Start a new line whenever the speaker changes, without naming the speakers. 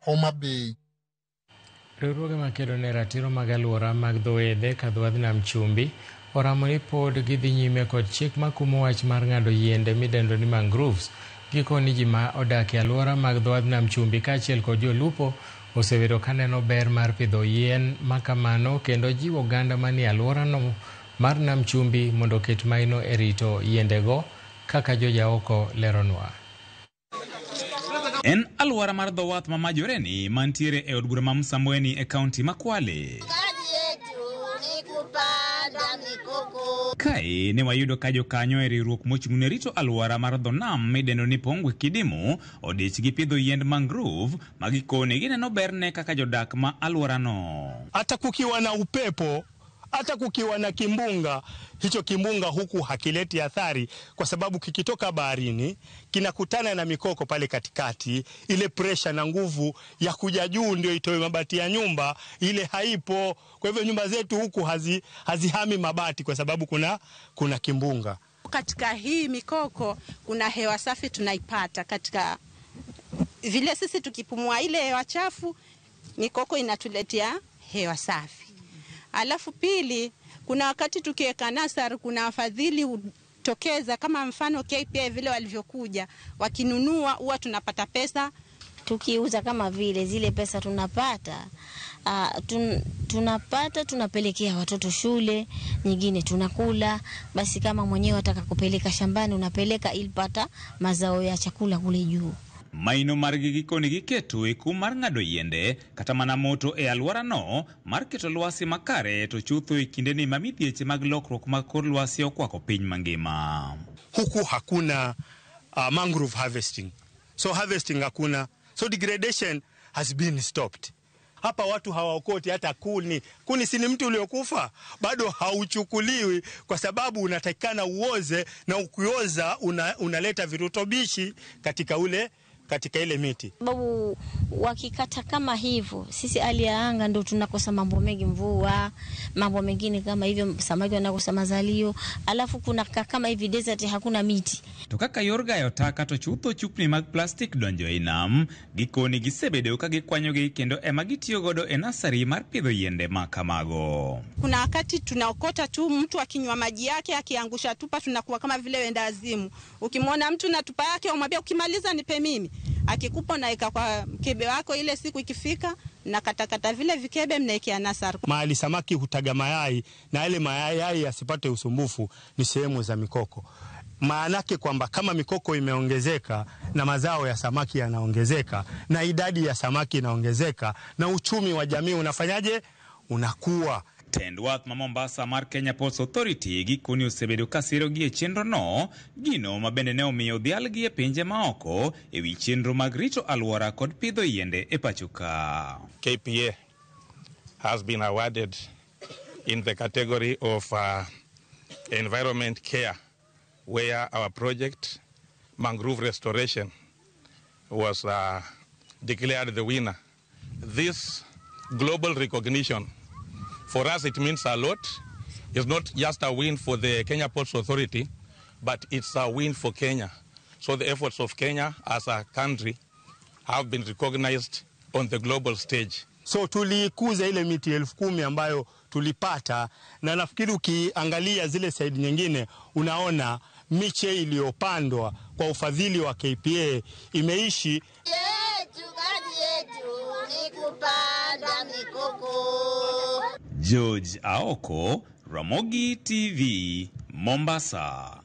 Homa Bay.
Riwruoge makedo ne ratiro mag alwora mag dho wedhe ka dho wadh nam chumbi oramo ni pod gidhi nyime kod chik makumo wach mar ng'ado yiende midendo ni mangroves. Gikoni ji ma odak e alwora mag dho wadh nam chumbi kaachiel kod jolupo osebedo kaneno ber mar pidho yien makamano kendo jiwo oganda manie alworano mar nam chumbi mondo oket maino e rito yiendego kaka Jojaoko leronwa.
En alwora mar dho wath ma Majoreni mantiere e od bura ma Msambweni e kaunti ma Kwale. Kae ne wayudo ka jokanyo e riwruok mochung' ne rito alwora mar dho nam midendo ni Pongwe Kidimu odich gi pidho yiend mangrove ma gikone gineno berne kaka jodak ma alworano.
Hata kukiwa na upepo, hata kukiwa na kimbunga, hicho kimbunga huku hakileti athari, kwa sababu kikitoka baharini kinakutana na mikoko pale katikati. Ile presha na nguvu ya kuja juu ndio itoe mabati ya nyumba, ile haipo. Kwa hivyo nyumba zetu huku hazihami mabati kwa sababu kuna kimbunga.
Katika hii mikoko kuna hewa safi tunaipata, katika vile sisi tukipumua ile hewa chafu, mikoko inatuletea hewa safi. Alafu pili, kuna wakati tukiweka nasari, kuna wafadhili hutokeza, kama mfano KPA vile walivyokuja wakinunua, huwa tunapata pesa.
Tukiuza kama vile zile pesa tunapata, tunapata tunapelekea watoto shule, nyingine tunakula. Basi kama mwenyewe ataka kupeleka shambani unapeleka ili pata mazao ya chakula kule juu.
Maino margi gikoni giketo e kum mar ng'ado yiende kata mana moto e alworano mar keto lwasi makare to chutho e kindeni ma midhieche mag lokruok mag kor lwasi okwako piny mangima.
Huku hakuna mangrove harvesting, so harvesting hakuna, so degradation has been stopped. Hapa watu hawaokoti hata kuni. Kuni si ni mti uliokufa, bado hauchukuliwi kwa sababu unatakikana uoze, na ukioza unaleta virutubishi katika ile miti.
Sababu wakikata kama hivyo, sisi hali ya anga ndio tunakosa mambo mengi, mvua, mambo mengine kama hivyo, samaki wanakosa mazalio. Alafu kuna kama hivi desert hakuna miti.
To kaka yor gayo taka to chutho chupni mag plastik donjo e nam, gikoni gisebedo ka gikwanyogi kendo ema gitiyo godo e nasari mar pidho yiende ma kamago.
Kuna wakati tunaokota tu, mtu akinywa maji yake akiangusha tupa, tunakuwa kama vile wenda azimu. Ukimwona mtu na tupa yake umwambia ukimaliza nipe mimi. Akikupa unaweka kwa mkebe wako, ile siku ikifika na katakata vile vikebe mnaekea nasari.
Mahali samaki hutaga mayai na yale mayai yasipate usumbufu ni sehemu za mikoko. Maanake kwamba kama mikoko imeongezeka na mazao ya samaki yanaongezeka na idadi ya samaki inaongezeka na uchumi wa jamii unafanyaje? Unakuwa.
Tend wath ma Mombasa mar Kenya Ports Authority gikoni osebedo ka sirogi e chenro no, gino ma bende ne omiyo odhialgi e pinje maoko e wi chenro mag rito alwora kod pidho yiende e pacho ka.
KPA has been awarded in the category of environment care, where our project mangrove restoration was declared the winner. This global recognition, for us it means a lot. It's not just a win for the Kenya Ports Authority, but it's a win for Kenya. So the efforts of Kenya as a country have been recognized on the global stage.
So tuliikuza ile miti 10,000 ambayo tulipata, na nafikiri ukiangalia zile side nyingine unaona miche iliyopandwa kwa ufadhili wa KPA imeishi.
George Aoko, Ramogi TV, Mombasa.